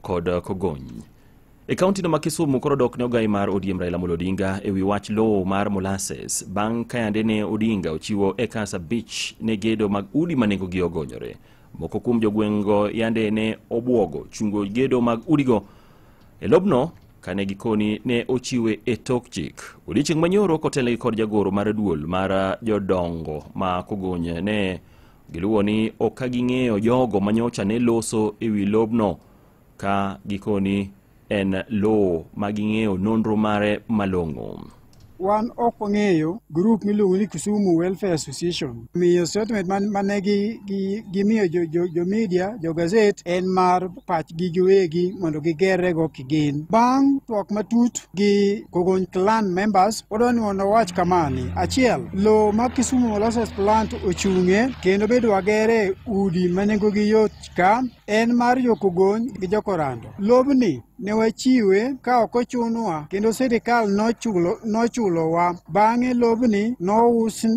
kod Kogony. E kaunti no ma Kisumu koro dok ne ogai mar ODM Raila Amolo Odinga ewi wach lowo mar molasses bang' ka yande ne Odinga ochiwo acres 5 ne gedo mag udi ma nengogi ogonyore. Moko kuom jogweng'go yande ne obwogo chungo gedo mag udigo e lobno kane gikoni ne ochiwe e tok chik. Odiechieng' manyoro kotelnegi kod jagoro mar duol mar jodongo ma Kogony ne giluwo ni ok ka ging'eyo jogo manyocha ne loso ewi lobno ka gikoni en lowo ma ging'eyo nonro mare malong'o. Wan ok wang'eyo group miluongo ni Kisumu Welfare Association. Miyo statement mane gimiyo jo media, jo gazet en mar pachgi giwegi mondo gigerrego kigin. Bang' twak matut gi Kogony clan members, wadwa ni mondo wawach kamani. Achiel, lowo ma Kisumu Molasses Plant ochung'e kendo bedo wagere udi ma nengogi yot ka en mar jo Kogony gi jo Korando. Lobni ne wachiwe ka ok ochunwa kendo sirikal nochulowa. Bang'e lobni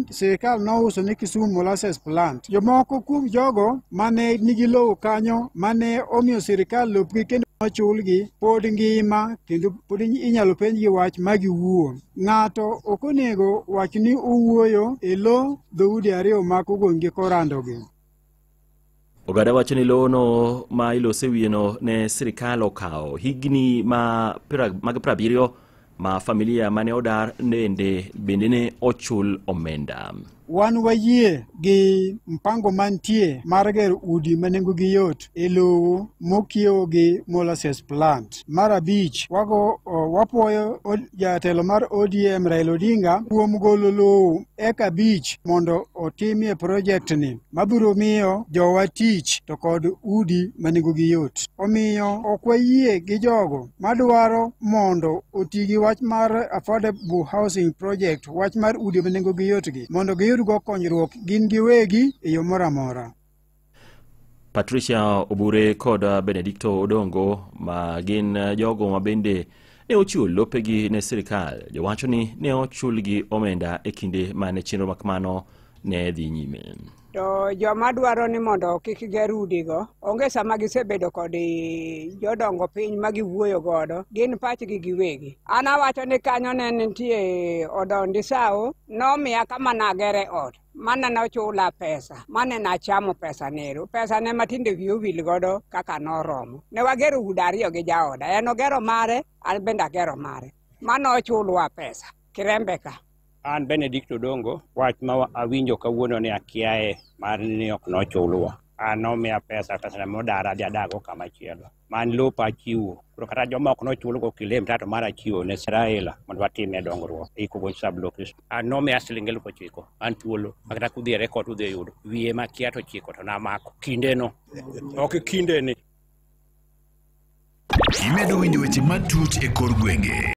sirikal nouso ni Kisumu Molasses Plant. Jomoko kuom jogo mane nigi lowo kanyo mane omiyo sirikal lopgi kendo nochulgi pod ngima kendo pod inyalo penjgi wach ma giwuo. Ng'ato ok onego wach ni owuoyo e lo dhoudi ariyo ma Kogony gi Korando gi. Oganda wacho ni lowono ma ilose wiyeno ne sirikal okawo higni mag 70 ma familia mane odar bende ne ochul omenda. Wan wayie gi mpango mantie mar gero udi ma nengogi yot e lowo mokiewo gi Molasses Plant. Mar abich, wapuoyo jatelo mar ODM Raila Odinga kuom golo lowo eka 5 mondo otimie project ni mabiro miyo jowa tich to kod udi ma nengogi yot. Omiyo ok wayie gi jogo madwaro mondo oti gi wach mar affordable housing project, wach mar udi ma nengogi yot gi mondo giyud go konyruok gin giwegi e yo moro amora. Patricia Obure kod Benedicto Odongo ma gin jogo ma bende ne ochiwo lopegi ne sirikal jowacho ni ne ochulgi omenda e kinde mane chenro makamano ne dhi nyime. To joma dwaro ni mondo kik ger udigo onge sama gisebedo kod jodongo piny ma giwuoyo godo, gin pachgi giwegi. An awacho ni kanyo ne nitie Odondi Sao, nomiya kama nagere ot mana nochula pesa, mane nachamo pesa nero. Pesa ne matinde wiya owil godo kaka noromo. Ne wagero udi ariyo gi jaoda, en ogero mare, an bende agero mare. Mano ochulwa pesa Kirembe ka. An Benedict Odongo, wach ma awinjo kawuono ni akiaye mar ni ok nochulwa. An nomiya pesa, pesa modara adhi adago kama chielo. Man lopa achiwo. Koro kata joma ok nochulgo kilem to mar achiwo ne Raila mondo watime dongruok e Kogony sub-location. An nomiya siling 9,000, an thuolo. Makata kudhi e record udhi yudo. Wiye makia to chiko to namako. Kindeno. Ok kindeni. Imedo winjo weche matut e kor gwenge.